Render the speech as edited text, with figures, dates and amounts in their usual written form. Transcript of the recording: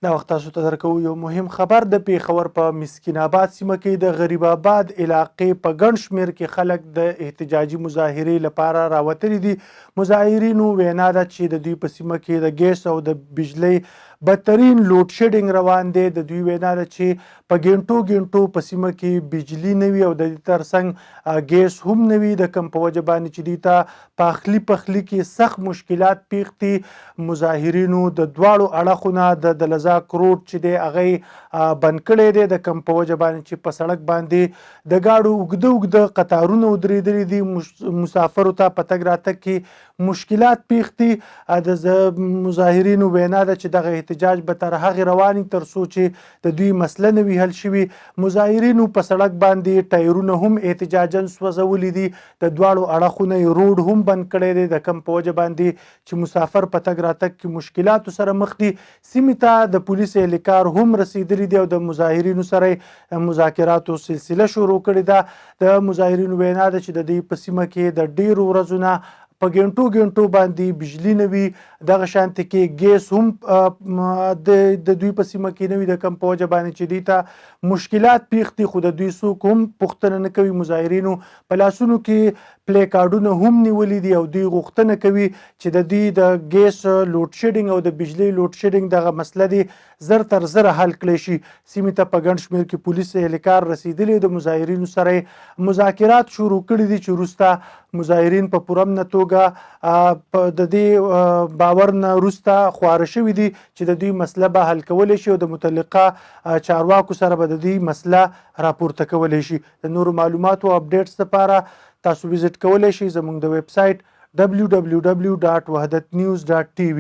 دا وخت تاسو ته درکوو یو مهم خبر. د پیښور په مسکین آباد سیمه کې د غریب آباد علاقې په ګڼ شمیر کې خلک د احتجاجي مظاهرې لپاره راوتلي دي. مظاهرینو وینا ده چې د دوی په سیمه کې د ګیس او د بجلۍ بدترین لوډ شیډینګ روان دی. د دوی وینا ده چې په ګینټو ګینټو په سیمه کې بجلی نه وي او د دې ترڅنګ ګیس هم نه وي، د کوم په وجه باندې چې دوی ته په اخلي پخلي کې سخت مشکلات پیښ دي. مظاهرینو د دواړو اړخو نه د دلزاک روډ چې دی هغه یې بند کړی دی، د کوم په وجه باندې چې په سړک باندې د ګاډو اوږده اوږده قطارونه ودرېدلي دي. مسافرو ته په تګ راتګ کې مشکلات پیښ دي. د مظاهرینو وینا ده چې دغه احتجاج به تر هغې روان وي تر څو چې د دوی مسله نه وي حل شوي. مظاهرینو په سړک باندې ټایرونه هم احتجاجاً سوځولي دي، د دواړو اړخو نه یې روډ هم بند کړی دی، د کوم په وجه باندې چې مسافر په تګ راتګ کې مشکلاتو سره مخ دي. سیمې ته د پولیس اهلکار هم رسیدلي دي او د مظاهرینو سره یې مذاکراتو سلسله شروع کړې ده. د مظاهرینو وینا ده چې د دوی په سیمه کې د ډیرو ورځو نه په ګنټو ګنټو باندې بجلی نه وي، دغه شانتې کې ګیس هم د دوی په سیمه کې نه وي، د کوم په وجه باندې چې دوی ته مشکلات پیښ دي، خو د دوی څوک هم پوښتنه نه کوي. مظاهرینو په لاسونو کې پلی کارډونه هم نیولي دي او دوی غوښتنه کوي چې د دوی د ګیس لوډ شیډینګ او د بجلی لوډ شیډینګ دغه مسله دې زر تر زره حل کړی شي. سیمې ته په ګڼ شمېر کې پولیس اهلکار رسیدلي او د مظاهرینو سره یې مذاکرات شروع کړي دي چې وروسته مظاهرین په پرامنه توګه د دې باور نه وروسته خواره شوي دي چې د دوی مسله به حل کولی شي او د متعلقه چارواکو سره به د دوی مسله راپورته کولی شي. د نورو معلوماتو او اپډیټس لپاره تاسو وزټ کولی شئ زموږ د ویب سایټ www.wahdatnews.tv.